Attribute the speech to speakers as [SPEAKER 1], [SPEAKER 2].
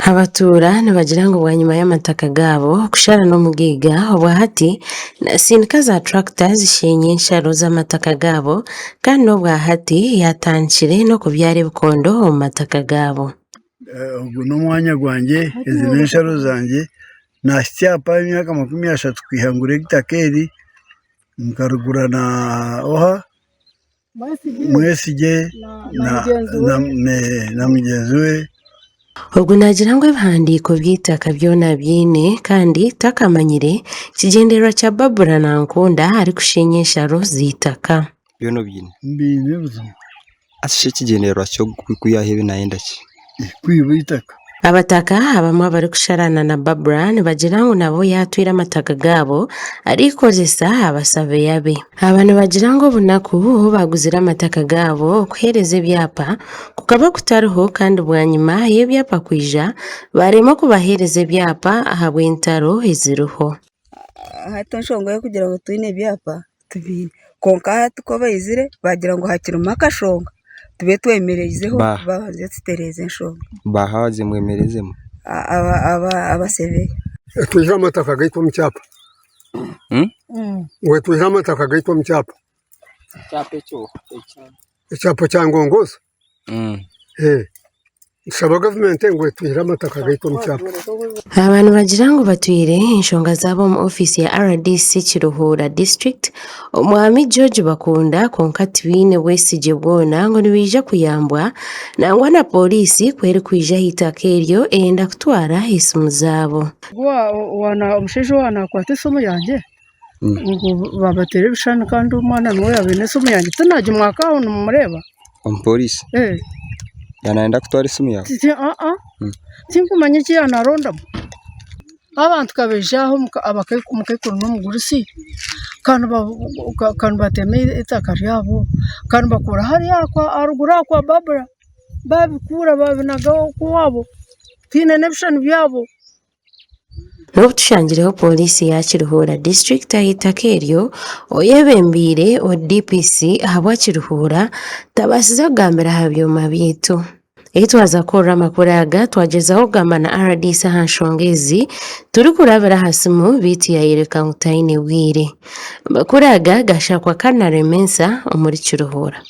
[SPEAKER 1] Abatuura nibagira ngu bwanyima y'amataka gaabo kushara n'omugaiga, obwahati nasindika za turakita zisheenye ensharo z'amataka gaabo kandi n'obwahati yaatandikire n'okubyara ebikondo omu mataka gaabo.
[SPEAKER 2] Ogu n'omwanya gwangye, ezi n'ensharo zangye, naahitsya aha emyaka 30 kwiha ngura eitaka eri, nkarigura na oha? Mwesigye na mugyenzi we.
[SPEAKER 1] Ogu naagira ngu ebihandiiko by'eitaka byona abiine kandi takamanyire kigyendererwa kya Barbra Nankunda arikusheenya ensharo z'eitaka.
[SPEAKER 3] Byona obiine?
[SPEAKER 2] Mbiine buzima.
[SPEAKER 3] Hati shi ekigyendererwa ky'okwihaho ebi naayenda ki?
[SPEAKER 2] Kwiba eitaka.
[SPEAKER 1] Abataka abamwe abarikusharana na Barbra nibagira ngu nabo yaatwire amataka gaabo arikukozesa abasaveya be. Aba nibagira ngu obunaku obu baaguzire amataka gaabo okuheereza ebyapa kukaba kutariho kandi bwanyima y'ebyapa kwija baaremwa kubaheereza ebyapa ahabw'entaro eziriho.
[SPEAKER 4] Hati enshonga y'okugira ngu twine ebyapa tibiine kwonka hati ku baizire baagira ngu hakirimu akashonga tube twemereizeho babanze tutereeze enshonga.
[SPEAKER 3] Baaha zimwemerezemu?
[SPEAKER 4] Abasebeya.
[SPEAKER 5] Twihire amataka gaitu omu kyapa. Ngu twihire amataka gaitu omu kyapa. Ekyapa kya Ngongoza. Nitushaba gavumenti ngu etwihire amataka gaitu omu kyapa.
[SPEAKER 1] Aba nibagira ngu batwire enshonga zaabo omu ofiisi ya RDC Kiruhura District, Omwami George Bakunda kwonka tibaine bwesigye bwona ngu nibaija kuyambwa nangwa na pooriisi ku erikwija aha itaka eryo eyenda kutwara esimu zaabo.
[SPEAKER 6] Omushaija owa naakwata esimu yangye ngu babateera ebishushani kandi omwana niwe yaabaire aine esimu yangye tinagimwaka aho nimumureeba.
[SPEAKER 3] Omupooriisi yaaba naayenda kutwara esimu yaawe?
[SPEAKER 6] Tinkumanya eki yaaba naarondamu. Abantu ka baija aha omukaikuru n'omugurusi ka nibatema eitaka ryabo, ka nibakuura hariya aharuguru aha kwa Barbra babikuura babinaga owaabo tihaine n'ebishushani byabo.
[SPEAKER 1] N'obu tushangireho Pooriisi ya Kiruhura disiturikiti aha itaka eryo, oyebembeire DPC ahabwa Kiruhura tabaasize kugambira aha byoma byaitu. Ei twaza kukorera amakuru aga twagyezaho kugamba na rdc aha nshonga ezi turikurabira aha simu beitu yayoreka ngu taine bwire. Amakuru aga gashakwa Canary Mensah omuri Kiruhura.